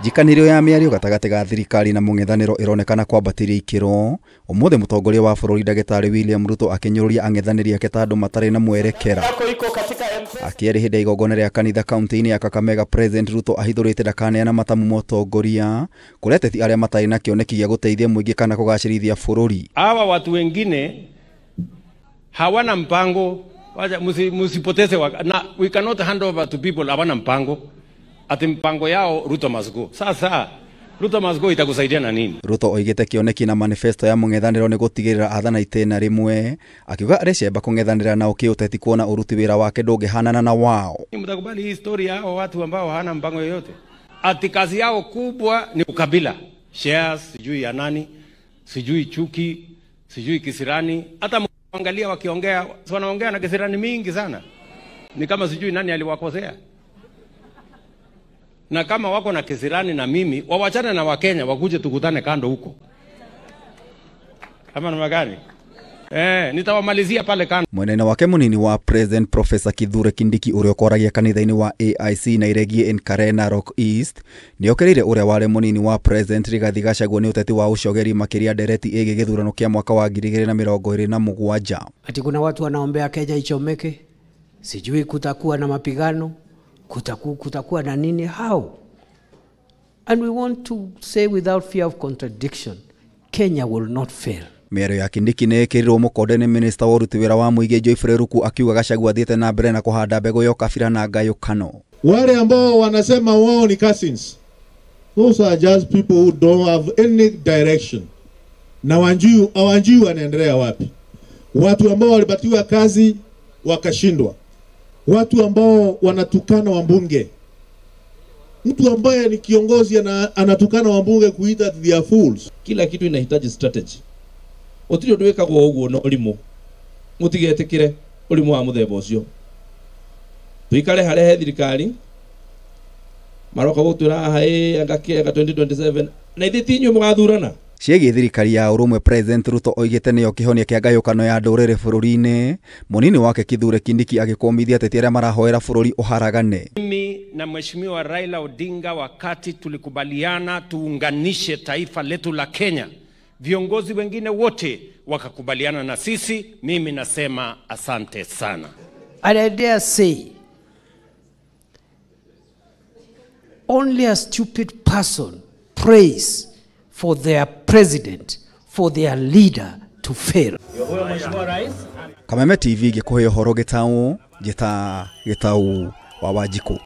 Njikanĩrio ya mĩario gatagatĩ ga thirikari na mũng'ethanĩro ĩronekana kwambatĩria ikĩro. Ũmũthĩ mũtongoria wa bũrũri ndagĩtarĩ William Ruto akĩnyũrũria ang'ethanĩri ake ta andũ matarĩ na mwerekera. Akĩaria hĩndĩ ya igongona rĩa kanitha kaunti-inĩ ya Kakamega, President Ruto ahithũrĩte ndakaneana matamu ma ũtongoria kũrĩ ateti arĩa matarĩ na kĩoneki gĩa gũteithia mũingĩ kana kũgacĩrithia bũrũri. Hawa watu wengine hawana mpango, msipoteze na we cannot hand over to people hawana mpango. Ati mpango yao Ruto must go. Sasa Ruto must go itakusaidia na nini? Ruto oigite kĩoneki na manifesto ya mũng'ethanĩro nĩ gũtigĩrĩra athana itĩna rĩmwe, akiuga arĩ kũng'ethanĩra nao kĩũteti kuona ũruti wĩra wake ndũngĩhanana na wao. Mtakubali hii story yao watu ambao hawana mpango yoyote? Ati kazi yao kubwa ni ukabila, shares, sijui ya nani, sijui chuki, sijui kisirani. Hata mwangalia wakiongea, wanaongea na kisirani mingi sana. Ni kama sijui nani aliwakosea. Na kama wako na kisirani na mimi, wawachane na Wakenya, wakuje tukutane kando huko. Kama namna gani? Nitawamalizia pale kando. Mwenene wake munini wa President Professor Kithure Kindiki ũrĩa ũkoragia kanitha-inĩ wa AIC na Iregie Enkare Narok East nĩokereire ũrĩa warĩ munini wa President Rigathi Gachagua nĩ ũteti wa ũcogeri makĩria ndereti ĩgiĩ gĩthurano kĩa mwaka wa 2027. Ati kuna watu wanaombea Kenya ichomeke, sijui kutakuwa na mapigano, kutakuwa na nini, how? And we want to say without fear of contradiction, Kenya will not fail. Mĩario ya Kindiki nĩ ĩkĩrirwo mũkonde nĩ minista wa ũruti wĩra wa mũingĩ Geoffrey Ruku akiuga Gachagua athiĩte na mbere na kũhanda mbegũ ya ũkabira na ngayũkano. Wale ambao wanasema wao ni cousins, those are just people who don't have any direction. Na hawajui wanaendelea wapi. Watu ambao walipatiwa kazi wakashindwa. Watu ambao wanatukana wabunge. Mtu ambaye ni kiongozi anatukana wabunge kuita they are fools. Kila kitu inahitaji strategy. Gũtirĩ ũndũ wĩkagwo ũguo na ũrimũ. Mũtigetĩkĩre ũrimũ wa mũthemba ũcio. Tũikare harĩa he thirikari maroka gũtwĩra haha ĩ anga kĩega 2027 na ithuĩ ti inyuĩ mũgathurana. Ciĩgiĩ thirikari ya ũrũmwe, President Ruto oigĩte nĩyo kĩhonia kĩa ngayũkano ya ndũrĩrĩ bũrũri-inĩ. Mũnini wake Kithure Kindiki agĩkũmithia ateti arĩa marahoera bũrũri ũharagane. Mimi na Mheshimiwa Raila Odinga wakati tulikubaliana tuunganishe taifa letu la Kenya, viongozi wengine wote wakakubaliana na sisi, mimi nasema asante sana. And I dare say, only a stupid person prays for their president, for their leader to fail. Kameme TV gĩkũhe ũhoro gĩtaũ, njĩta gĩtaũ wa Wanjikũ.